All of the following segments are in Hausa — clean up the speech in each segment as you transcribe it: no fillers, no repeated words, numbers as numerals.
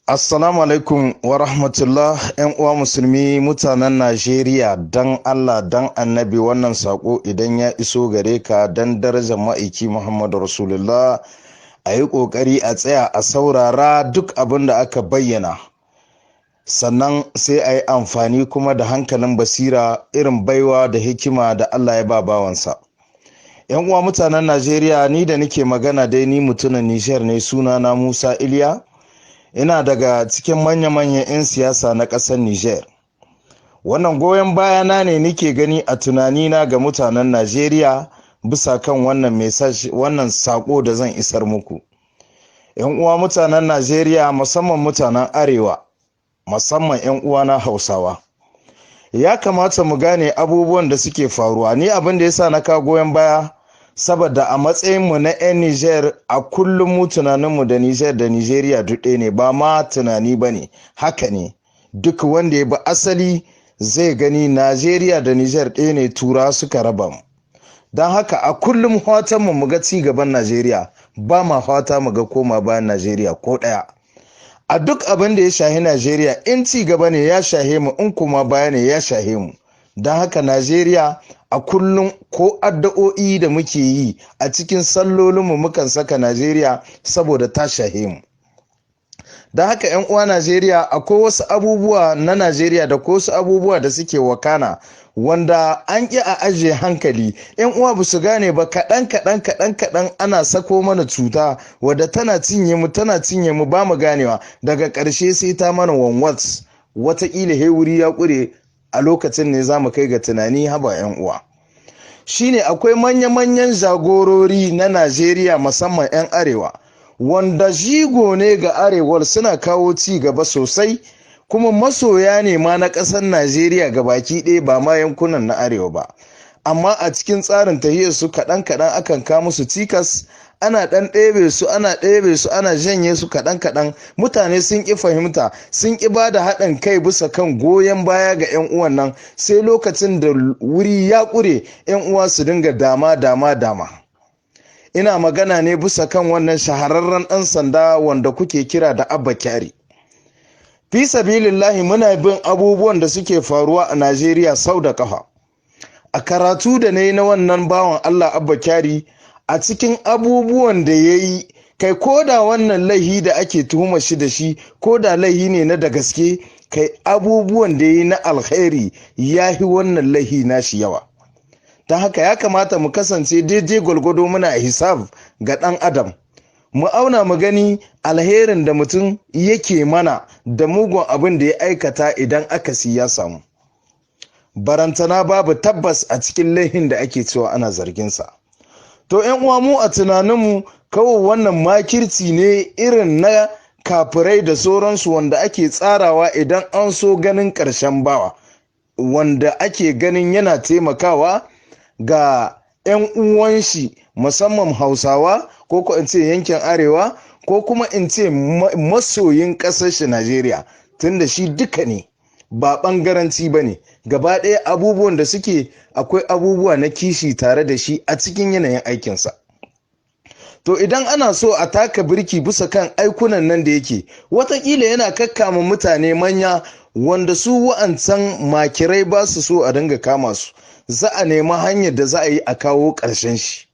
Assalamu alaikum wa rahmatullah, ‘yan uwa musulmi mutanen Najeriya. Dan Allah dan annabi, wannan sako idan ya iso gare ka, dan darajar ma'aiki Muhammadu Rasulullah, a yi ƙoƙari a tsaya a saurara duk abin da aka bayyana, sannan sai a yi amfani kuma da hankalin basira irin baiwa da hikima da Allah ya ba bawansa. ‘Yan uwa mutanen Najeriya, ni da nake magana dai, ni mutumin Nijar ne, sunana Musa Iliya. Ina daga cikin manya-manyan 'yan siyasa na ƙasar Niger. Wannan goyon bayana ne nike gani a tunanina ga mutanen Najeriya bisa kan wannan message, wannan sako da zan isar muku. 'Yan uwa mutanen Najeriya, musamman mutanen Arewa, musamman 'yan uwana Hausawa. Ya kamata mu gane abubuwan da suke faruwa. Ni abin da yasa na ka goyon baya, saboda a matsayinmu na 'yan Niger, a kullum mu tunaninmu da Niger da Nigeria duk ɗaya ne. Ba ma tunani ba ne, haka ne. Duk wanda ya bi asali zai gani Najeriya da Niger ɗaya ne, Tura suka raba mu. Don haka a kullum mu mu ga ci gaban Najeriya, ba ma fata mu ga koma bayan Najeriya ko ɗaya. A duk abin da ya shahi Najeriya, in ci gaba ne ya shahe mu, in kuma baya ne ya shahe mu. Don haka Najeriya a kullum, ko addu'o'i da muke yi a cikin sallolinmu, mukan saka Najeriya saboda ta shahe mu. Don haka, 'yan uwa Najeriya, akwai wasu abubuwa na Najeriya da ko wasu abubuwa da suke wakana wanda an ƙi a ajiye hankali. 'Yan uwa ba su gane ba, kaɗan kaɗan kaɗan kaɗan ana sako mana cuta wadda tana cinye mu, tana cinye mu, ba mu ganewa. Daga ƙarshe sai ta mana wanwats, wataƙila he wuri ya ƙure, a lokacin ne za mu kai ga tunani. Haba 'yan uwa, shine akwai manya-manyan jagorori na Najeriya, musamman 'yan Arewa, wanda jigo ne ga Arewar, suna kawo ci gaba sosai, kuma masoya ne ma na ƙasar Najeriya ga baki ɗaya, ba ma yankunan na Arewa ba. Amma a cikin tsarin tahiyar su, kaɗan kaɗan akan kawo musu cikas, ana ɗan ɗebe su, ana ɗebe su, ana janye su kaɗan kaɗan. Mutane sun ƙi fahimta, sun ƙi ba da haɗin kai bisa kan goyon baya ga 'yan uwan nan, sai lokacin da wuri ya ƙure, 'yan uwa su dinga dama dama dama. Ina magana ne bisa kan wannan shahararren ɗan sanda wanda kuke kira da Abba Kyari. Fi sabilillahi, muna bin abubuwan da suke faruwa a Najeriya sau da kafa. A karatu da na yi na wannan bawan Allah Abba Kyari, a cikin abubuwan da ya yi, kai, ko da wannan laihi da ake tuhumar shi da shi, ko da laihi ne na da gaske, kai, abubuwan da ya yi na alkhairi ya yi wannan laihi nashi yawa. Don haka ya kamata mu kasance daidai gwalgwado muna hisab ga ɗan adam, mu auna mu gani alherin da mutum yake mana da mugun abin da ya aikata idan akasi ya samu. Barantana babu tabbas a cikin laihin da ake cewa ana zarginsa. To, yan uwa, mu a tunaninmu kawai wannan makirci ne irin na kafirai da sauransu wanda ake tsarawa idan an so ganin ƙarshen bawa wanda ake ganin yana taimakawa ga 'yan uwan shi, musamman Hausawa, ko in ce yankin Arewa, ko kuma in ce masoyin ƙasar shi Najeriya, tunda shi duka ne, ba ɓangaranci ba ne. Gaba ɗaya abubuwan da suke akwai abubuwa na kishi tare da shi a cikin yanayin aikinsa. To, idan ana so a taka birki bisa kan aikunan nan da yake, watakila yana kakkama mutane manya wanda su wa'ancan makirai ba su so a dinga kama su, za a nemi hanyar da za a yi a kawo ƙarshen shi.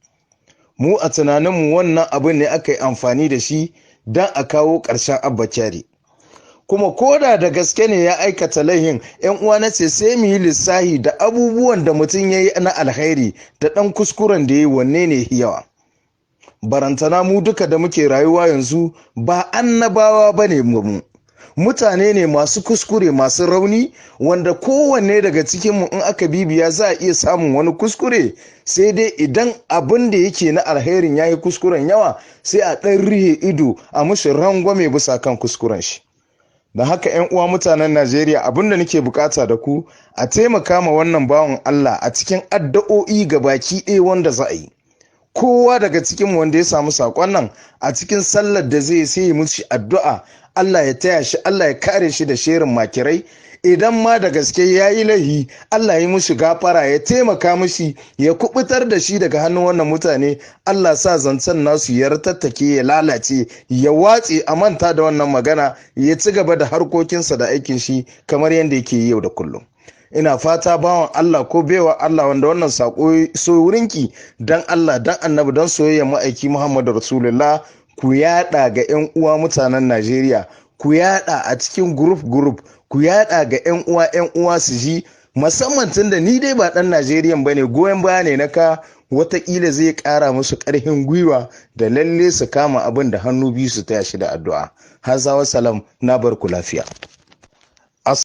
Mu a tunaninmu wannan abin ne aka yi amfani da shi don a kawo ƙarshen Abba Kyari. Kuma koda da gaske ne ya aikata laihin, yan uwa, na ce sai mu yi lissahi da abubuwan da mutum ya yi na alkhairi da ɗan kuskuren da ya yi, wanne ne yawa? Barantana mu duka da muke rayuwa yanzu ba annabawa ba ne, mu mutane ne masu kuskure, masu rauni, wanda kowanne daga cikinmu in aka bibiya za a iya samun wani kuskure. Sai dai idan abin da yake na alherin ya yi kuskuren yawa, sai a ɗan rihe ido a mushi rangwame bisa kan kuskuren shi. Da haka, 'yan uwa mutanen Najeriya, abin da nake bukata da ku, a taimaka ma wannan bawan Allah a cikin addu'o'i ga baki ɗaya wanda za a yi. Kowa daga cikin wanda ya samu saƙon nan, a cikin sallar da zai sai mushi addu'a. Allah ya taya shi, Allah ya kare shi da sherin makirai. Idan ma da gaske ya yi laihi, Allah ya mushi gafara, ya taimaka mushi, ya kubutar da shi daga hannun wannan mutane. Allah sa zancen nasu ya tattake, ya lalace, ya watse, a manta da wannan magana, ya ci gaba da harkokinsa da aikin shi kamar yadda yake yi yau da kullum. Ina fata bawan Allah ko baiwa Allah wanda wannan sako so wurinki, dan Allah, dan Annabi, dan soyayya ma'aiki Muhammadu Rasulullah, ku yada ga 'yan uwa mutanen Najeriya, ku yada a cikin group group, ku yada ga 'yan uwa, 'yan uwa su ji, musamman tun da ni dai ba dan Najeriya bane, goyon baya ne na ka, watakila zai kara musu karfin gwiwa da lalle su kama abin da hannu biyu, su taya shi da addu'a. Hazawa salam, na bar ku lafiya.